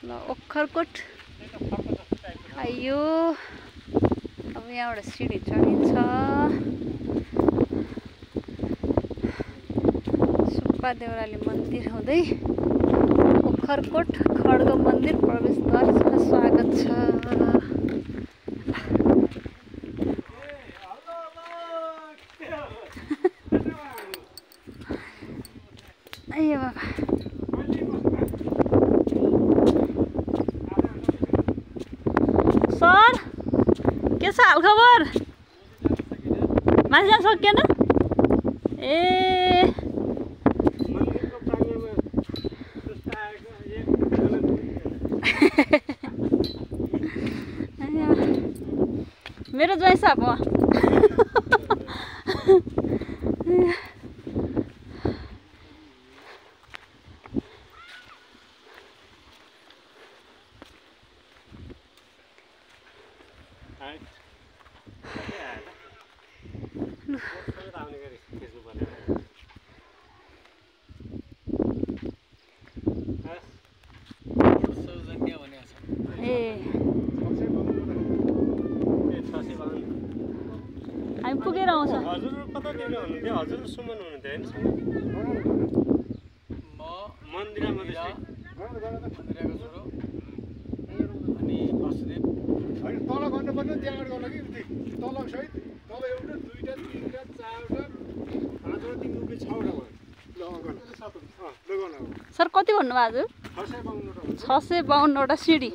ल ओखरकोट आयो। अब यहाँबाट सिडी चढिन्छ। सुब्बा देउराली मन्दिर हुँदै ओखरकोट खड्ग मन्दिर प्रवेशद्वार स्वागत छ। आइयो बाबा। सर के छ हालखबर? मान्छे जान सकिएन? ए मेरो ज्वाइँ साहब हो। हामी पुगेर आउँछ। हजुर कता दिनु हुनुहुन्थ्यो? हजुर सुमन हुनुहुन्थ्यो हैन? म मन्दिरा मधेसी मन्दिराको छोरो अनि वासुदेव हैन तल गर्नुपर्ने त्यहाँबाट गर्न कि तल सहित तल एउटा दुईटा तीनटा चारटा पाँचवटा तिनको 6वटा भयो। ल गर्न ल गर्न सर कति भन्नुभयो हजुर? 652 वटा सिडी।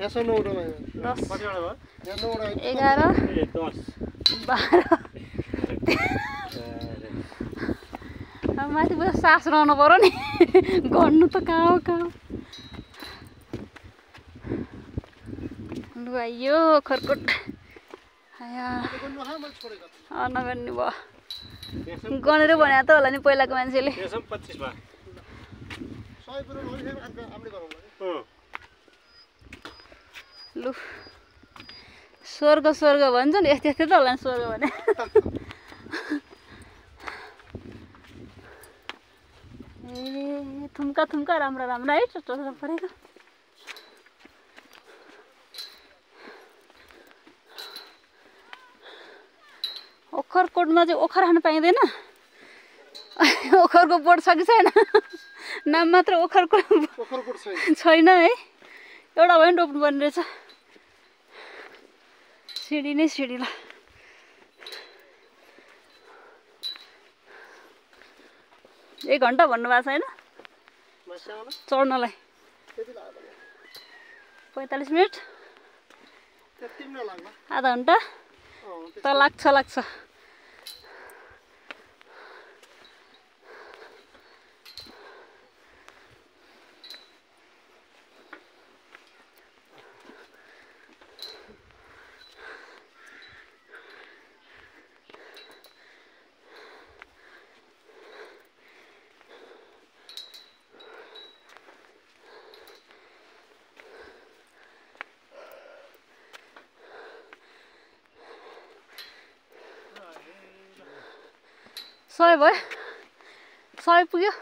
यहाँ 9वटा भयो। 10 कतिवटा भयो? यहाँ 9वटा 11 10 12 अब माथि बस सास रहनु पर्यो नि। गर्नु त कहाँ हो कहाँ। लु आइयो खरकोट आया नगर्ने भयो। गनेर भने त होला नि पहिलाको मान्छेले। लु स्वर्ग स्वर्ग भन्छ नि यस्तै यस्तै त होला नि स्वर्ग भने। ए थुम्का थुम्का राम्रो राम्रो है चोटो परेको। ओखरकोटमा चाहिँ ओखर खान पाइँदैन। ओखरको बोर्ड छ कि छैन? नाम मात्र ओखरकोट छैन है। एउटा भयो नि रोप्नु पर्ने रहेछ। सिडी नै सिडी ल। एक घन्टा भन्नुभएको छैन चढ्नलाई? 45 मिनट आधा घन्टा त लाग्छ। सबै भयो? सबै पुग्यो?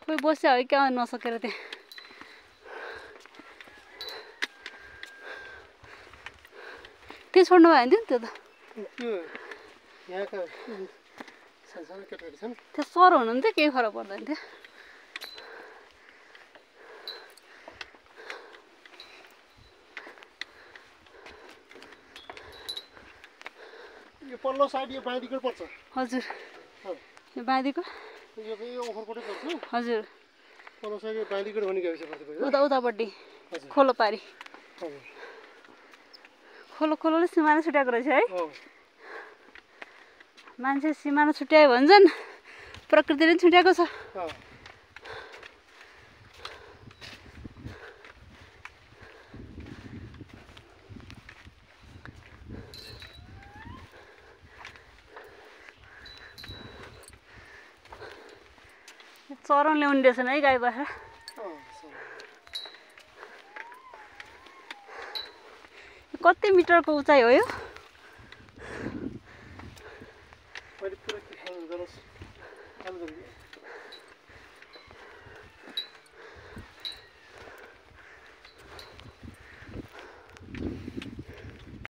कोही बस्यो है क्या नसकेर त्यहाँ। त्यो छोड्नु भयो नि त्यो त। त्यो सर हुनुहुन्थ्यो केही फरक पर्दैन थियो। यो पल्लो साइड यो बाँदीको पर्छ। हजुर यो बाँदीको यो ओखरकोटै पर्छ। हजुर पल्लो साइड यो बाँदीको भने गाविस पर्छ। उतापट्टि खोलो पारी। खोलोले सिमाना छुट्याएको रहेछ है। मान्छे सिमाना छुट्यायो भन्छन्, प्रकृतिले छुट्याएको छ। चरन ल्याउने रहेछन् है गाई बाख्रा कति मिटरको उचाइ हो यो मैले पुरै के खानु गरोस्